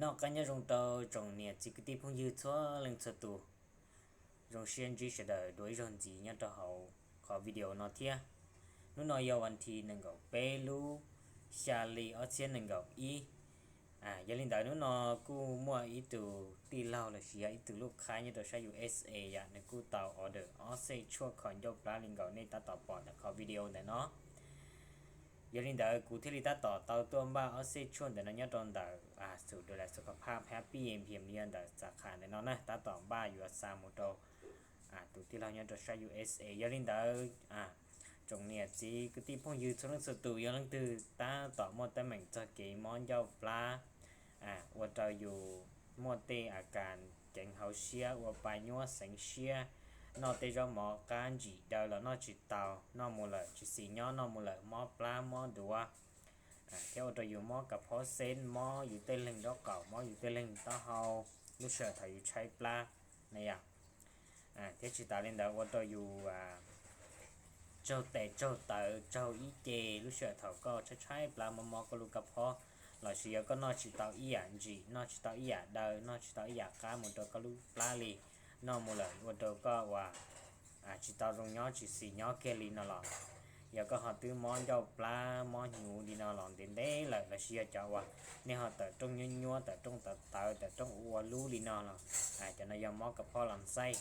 Noj qab nyob zoo rau tsoom niam txiv kwv tij phooj ywg txhua leej txhua tus. Zoo siab ntsib sawv daws dua ib zaug ntxiv nyob rau hauv qhov video no thiab. Hnub no yog vas thiv nees nkaum peb lub xya hli ob txhiab nees nkaum ib. Yog li ntawd hnub no kuj muaj ib tug tij laug lossis yog ib tug lub qhab nyob rau sab U S A yom, nws kuj tau order ob xej tshuaj kho ncauj plab li nkaus nej tab tom pom ntawm qhov video ntawm no. Yog li ntawd kuv thiaj li tab tom tau tuaj npaj ob xej tshuaj ntawm no nyob rau ntawm xum du las xu kha phaj phab pij em phem li yog ntawm xav kham ntawm no na, tab tom npaj yuav xa mus rau tus tij laug nyob rau sab U S A. Yog li ntawd tsoom niam txiv kwv tij phooj ywg txhua leej txhua tus, yog leej twg tab tom muaj teeb meem txog kev mob ncauj plab, ua rau yus muaj tej a kas ceev hauv siab, ua pa nyuaj xeev siab, noj tej zaub mov qab ntsim daw los noj tsis tau, noj mus lawm tsis xis nyob, noj mus lawm mob plab mob duav, thiab ua rau yus mob kas phob xeb, mob yus tej leeg nraub qaum, mob yus tej leeg taub hau, lub sij hawm thaum yus tshaib plab na yom. Thiab tsis tas li ntawd ua rau yus tsaug tes tsaug taw tsaug ib ce, lub sij hawm thaum koj tshaib tshaib plab mob mob koj lub kas phob, lossis yog koj noj tsis tau ib yam ntsim, noj tsis tau ib yam daw, noj tsis tau ib yam qab mus rau koj lub plab li, noj mus lawm ua rau koj uas tsis tau zoo nyob tsis xis nyob kiag li no los, yog koj ho twb mob ncauj plab mob hnyuv li no los ntev ntev lawm, lossis yog cov uas nej ho tawm rooj nyuab nyuab, tawm rooj tawv tawv, tawm rooj ua ua lub li no los, cov no yog mob kas phob los xaij.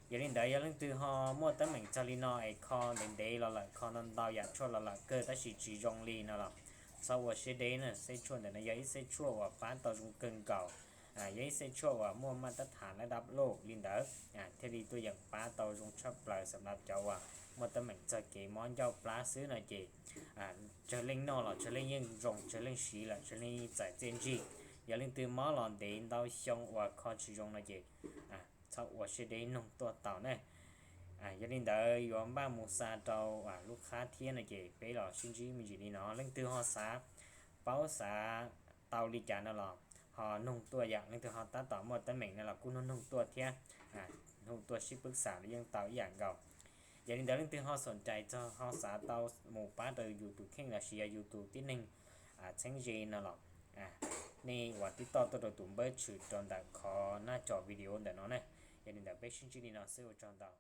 Yog li ntawd yog leej twg ho muaj teeb meem txog li no es kho ntev ntev los lawm, kho ntau ntau yam tshuaj los lawm kawg tab sis tsis zoo li no los, txhob ua siab deb na. Xej tshuaj ntawm no yog ib xej tshuaj uas pab tau zoo kawg nkaus, yog ib xej tshuaj uas muaj maj tab thas lab dab loj li ntawd, thiaj li tuaj yeem pab tau zoo tshaj plaws xam lav cov uas muaj teeb meem txog kev mob ncauj plab xwb no ces tsawg leej noj los tsawg leej yeej zoo, tsawg leej siv lawm tsawg leej txais txiaj ntsig. Yog leej twg mob los ntev ntau xyoo uas kho tsis zoo no ces txhob ua siab deb, noog tuaj tau na. Yog li ntawd yuav npaj mus xa rau lub qhab thiab no ces peb los sib ntsib me ntsis li no. Leej twg ho xav paub xav tau li cas no los ho noog tuaj yom, leej twg ho tab tom muaj teeb meem no los kuj noog noog tuaj thiab, noog tuaj sib pwb xam los yeej tau ib yam nkaus. Yog li ntawd leej twg ho xom cais txog ho xav tau mus pab rau yus tus kheej lossis yog yus tus tib neeg txheeb ze no los, nej uas tib toj tuaj rau tus npawb tshwm rau ntawm qhov naj co video ntawm no na. Yog li ntawd peb sib ntsib li no xwb, ua tsaug ntau.